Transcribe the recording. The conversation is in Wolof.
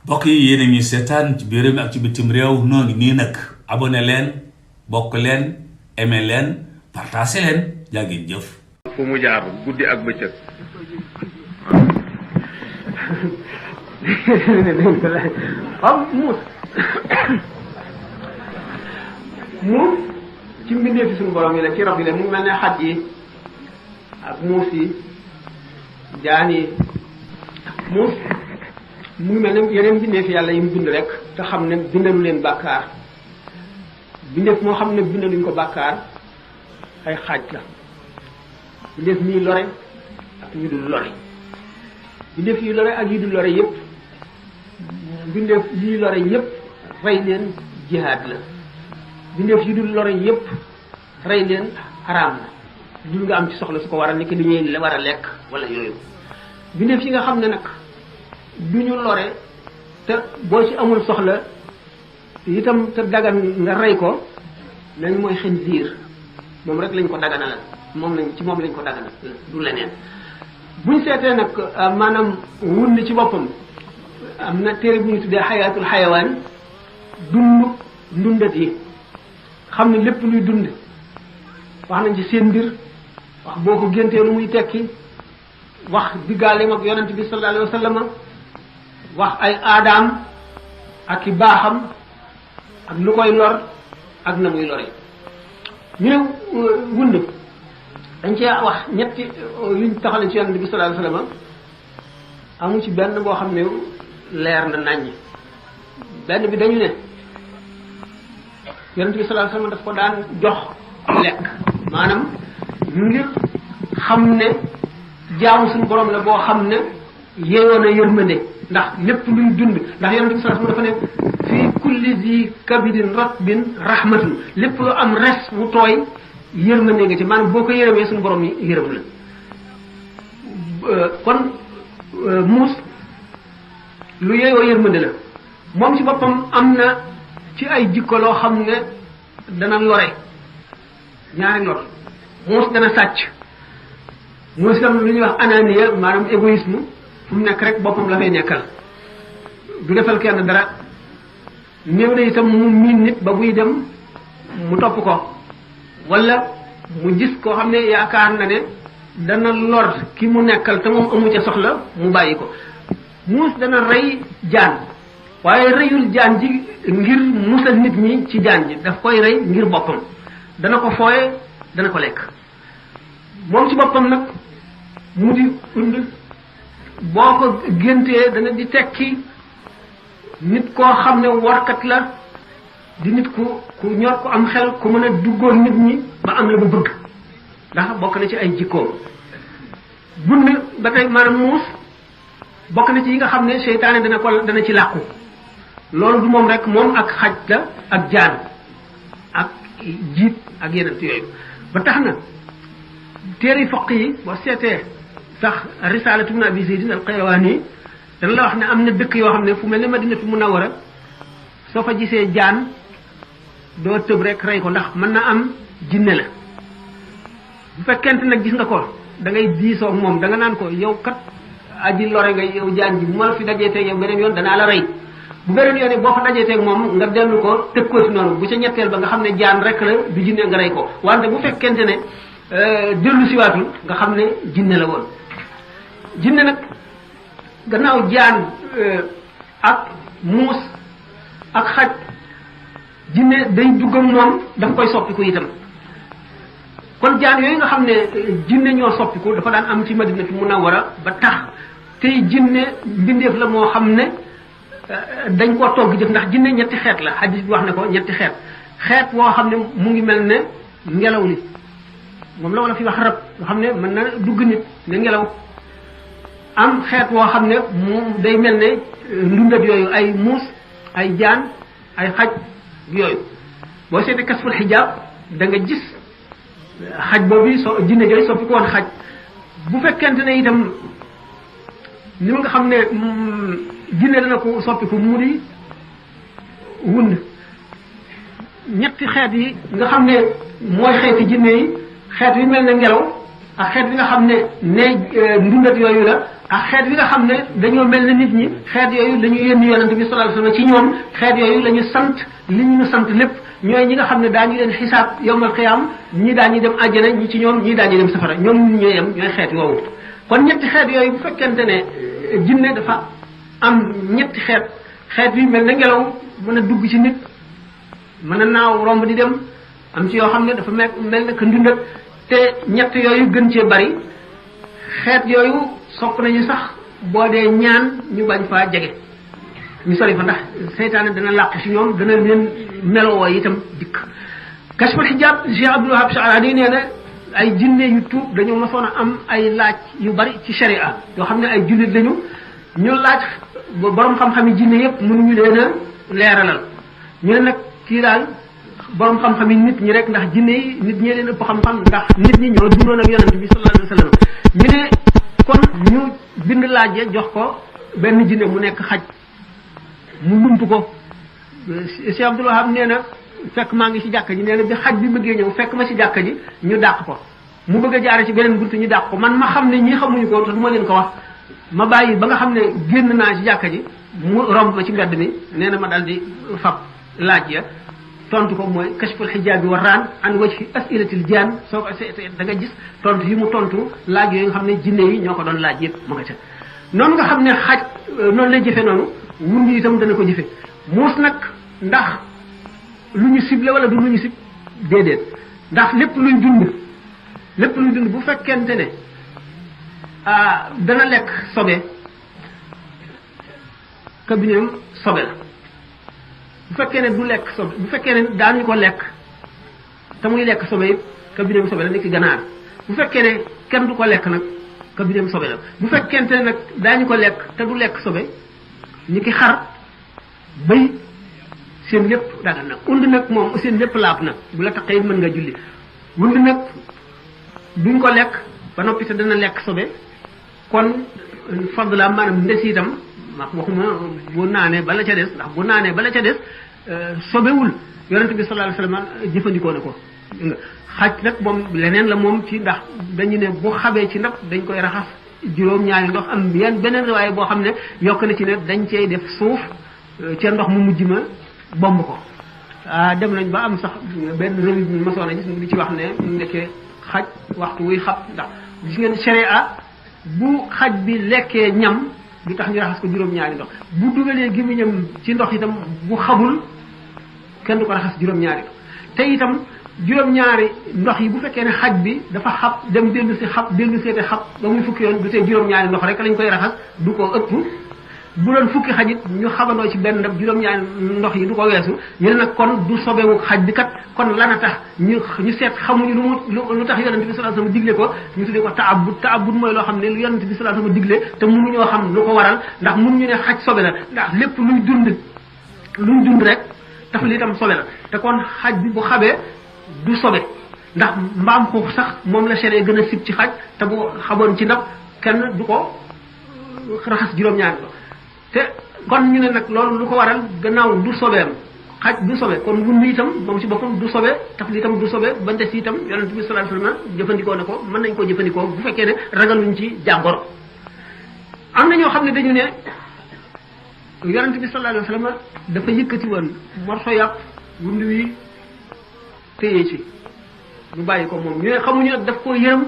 mbokk yi yéen a ngi seetaan ci biir réew mi ak ci bitim réew noo ngi nii nag abonné leen bokk leen aimé leen partagé leen jaa ngeen jëf. fu mu jaar guddi ak bëccëg. waaw muus ci mbindee fi suñu borom yi la ci rab yi la mu ngi mel ne xaj yi ak muus yi jaan yi muus mu ngi mel ne yeneen bindeef yàlla yi mu bind rek te xam ne bindalu leen bàkkaar bindeef moo xam ne bindaluñ ko bàkkaar ay xaaj la bindeef ñuy lore ak ñu dul lore bindeef yi lore ak yi dul lore yépp bindeef yi lore yépp rey leen jihaad la bindeef yi dul lore yépp rey leen xaraam la dul nga am ci soxla su ko war a nekk li ñuy war a lekk wala yooyu bindeef yi nga xam ne nag du ñu lore te boo ci amul soxla itam te dagan nga rey ko lañ mooy xinziir moom rek lañ ko daganalal moom lañ ko daganal du leneen buñ seetee nag maanaam wund ci boppam am na téere bu ñu tuddee xayaatul xayawaan ndundat yi xam ne lépp luy dund wax nañ ci seen mbir wax boo ko géntee lu muy tekki wax diggaaleem ak yonent bi sallallahu alayhi wa sallam wax ay aadaam ak i baaxam ak lu koy lor ak na muy lore ñu ne wund dañ cee wax ñetti yuñ taxale ci yonent bi sallallahu alayhi wa sallam amu ci benn boo xam ne leer na naññ benn bi dañu ne yonent bi sallallahu alayhi wa sallam daf ko daan jox lekk maanaam ngir xam ne jaamu suñu borom la boo xam ne yeewoon a yërmande ndax lépp luy dund ndax yonent bi sallallahu alayhi wa sallam dafa ne fii kulli zi kabidin ratbin rahmatun lépp lu am res mu tooy yërmande nga ci maanaam boo ko yërëmee suñu borom yi yërëm la kon muus lu yeeyoo yërmande la moom ci boppam am na ci ay jikko loo xam ne dana lore ñaari lor muus dana sàcc muus itam lu ñuy wax ananiya maanaam égoïsme fu mu nekk rek boppam la fay nekkal du defal kenn dara néew na itam mu miin nit ba buy dem mu topp ko wala mu gis koo xam ne yaakaar na ne dana lor ki mu nekkal te moom amu ca soxla mu bàyyi ko muus dana rey jaan waaye reyul jaan ji ngir musal nit ñi ci jaan ji daf koy rey ngir boppam dana ko fooye dana ko lekk moom ci boppam nag mu di und boo ko géntee dana di tekki nit koo xam ne warkat la di nit ku ñor ko am xel ku mën a duggoon nit ñi ba am la mu bëgg ndax bokk na ci ay jikkoom bund ba tey maanaam muus bokk na ci yi nga xam ne seytaane dana ci làqu loolu du moom rek moom ak xaj la ak jaan ak jiit ak yeneen yooyu ba tax na téere foq yi boo seetee sax risalatu ibn abi zaydin al qayrawani dana la wax ne am na dëkk yoo xam ne fu mel ne madinatu munawwara soo fa gisee jaan doo tëb rek rey ko ndax mën na am jinne la bu fekkente nag gis nga ko da ngay diisoo ak moom da nga naan ko yow kat aji lore nga yow jaan ji bu ma la fi dajeetee yow beneen yoon danaa la rey bu beneen yoon boo fa dajeetee moom nga dellu ko tëg ko ci noonu bu ca ñetteel ba nga xam ne jaan rek la du jinne nga rey ko wante bu fekkente ne dellu siwaatul nga xam ne jinne la woon jinne nag gannaaw jaan ak muus ak xaj jinne day dugg ak moom daf koy soppiku itam kon jaan yooyu nga xam ne jinne ñoo soppiku dafa daan am ci Madinatu Munawwara ba tax tey jinne mbindeef la moo xam ne dañ koo togg jëf ndax jinne ñetti xeet la hadis bi wax na ko ñetti xeet woo xam ne mu ngi mel ne ngelaw li moom la wala fi wax rab nga xam ne mën na dugg nit ne ngelaw am xeet woo xam ne mu day mel ne ndundat yooyu ay muus ay jaan ay xaj yooyu boo seetee kasful xijaab da nga gis xaj boobu jinne jooy soppi ko woon xaj bu fekkente ne itam ni nga xam ne jinne dana ko soppi ko mu di wund ñetti xeet yi nga xam ne mooy xeeti jinne yi xeet wi mel ne ngelaw ak xeet bi nga xam ne ndundat yooyu la ak xeet bi nga xam ne dañoo mel ne nit ñi xeet yooyu dañu yónni yonent bi sallallahu alayhi wasallam ci ñoom xeet yooyu la ñu sant li ñu sant lépp ñooy ñi nga xam ne daañu leen xisaab yawmal qiyaam ñii daañu dem àjjana ñi ci ñoom ñii daañu dem safara ñoom ñooy yem ñooy xeet woowu kon ñetti xeet yooyu bu fekkente ne jinne dafa am ñetti xeet bi mel na ngelaw mën a dugg ci nit mën a naaw romb di dem am ci yoo xam ne dafa mel na ka ndundat te ñett yooyu gën cee bari xeet yooyu sopp nañu sax boo dee ñaan ñu bañ faa jege ñu sori fa ndax seytaane dana làq ci ñoom dana leen melowoo itam dikk kashful xijaab Cheikh Abdul Wahab Sha'rani nee na ay jinne yu tuub dañoo masoon a am ay laaj yu bari ci sharia yoo xam ne ay jullit lañu ñu laaj borom xam-xam yi jinne yëpp mënuñu leen a leeralal ñu ne nag kii daal borom xam-xam yi nit ñi rek ndax jinne yi nit ñee leen ëpp xam-xam ndax nit ñi ñoo dundoon ak yonent bi sallallahu alayhi wasallam ñu ne kon ñu bind laaj ya jox ko benn jinne mu nekk xaj mu lump ko Cheikh Abdul Wahab nee na fekk maa ngi ci jàkka ji nee na bi xaj bi bëggee ñëw fekk ma ci jàkka ji ñu dàq ko mu bëgg a jaare ci beneen buntu ñu dàq ko man ma xam ne ñii xamuñu ko te du ma leen ko wax ma bàyyi ba nga xam ne génn naa ci jàkka ji mu romb ma ci mbedd mi nee na ma dal di fab laaj ya tontu ko mooy kashful hijaabi wa raan an wajhi as'ilatil jaan soo ko da nga gis tontu yi mu tontu laaj yooyu nga xam ne jinne yi ñoo ko doon laaj yëpp ma nga ca noonu nga xam ne xaj noonu lay jëfe noonu wund itam dana ko jëfe muus nag ndax lu ñu ciblé wala du lu ñu cib déedéet ndax lépp luy dund bu fekkente ne dana lekk sobe kabineem sobe la bu fekkee ne du lekk sobe bu fekkee ne daañu ko lekk te muy lekk sobe it kabineem sobe la nekk ganaar bu fekkee ne kenn du ko lekk nag kabineem sobe la bu fekkente ne nag daañu ko lekk te du lekk sobe ni ki xar bëy seen lépp dagan nag und nag moom seen lépp laab na bu la taqee mën nga julli wund nag duñ ko lekk ba noppi te dana lekk sobe kon fadla maanaam ndes itam wax waxuma bu naanee bala ca des ndax bu naanee bala ca des sobewul yonent bi sallallahu alayhi wasallam jëfandikoo na ko xaj nag moom leneen la moom ci ndax dañu ne bu xabee ci ndab dañ koy raxas juróom-ñaari ndox am yenn beneen waaye boo xam ne yokk na ci ne dañ cey def suuf ca ndox mu mujj ma bomb ko dem nañ ba am sax benn revue bi masoon a gis mu di ci wax ne nekkee xaj waxtu wuy xab ndax gis ngeen sharia bu xaj bi lekkee ñam du tax ñu raxas ko juróom-ñaari ndox bu dugalee gémmiñam ci ndox itam bu xabul kenn du ko raxas juróom-ñaari ndox te itam juróom-ñaari ndox yi bu fekkee ne xaj bi dafa xab dem dellu si xab dellu seete xab ba muy fukki yoon du tee juróom-ñaari ndox rek lañ koy raxas du ko ëpp bu doon fukki xajit ñu xabandoo ci benn ndab juróom-ñaari ndox yi du ko weesu ñu ne nag kon du sobewu xaj bi kat kon lana tax ñu seet xamuñu lu tax yonent bi sallallahu alayhi wasallam digle ko ñu tuddee ko taabud mooy loo xam ne lu yonent bi sallallahu alayhi wasallam digle te mënuñoo xam lu ko waral ndax mënuñu ne xaj sobe la ndax lépp luy dund rek tax li itam sobe la te kon xaj bi bu xabee du sobe ndax mbaam xuux sax moom la sere gën a sib ci xaj te bu xaboon ci ndab kenn du ko raxas juróom-ñaari ko te kon ñu ne nag loolu lu ko waral gannaaw du sobeem xaj du sobe kon wund itam moom si boppam du sobe taf li itam du sobe ba ndes itam yonent bi sallallahu alayhi wasallam jëfandikoo na ko mën nañ koo jëfandikoo bu fekkee ne ragaluñ ci jàngoro am na ñoo xam ne dañu ne yonent bi sallallahu alayhi wasallam dafa yëkkati woon morso yàpp wund wi téye ci ñu bàyyi ko moom ñu ne xamuñu nag daf koo yërëm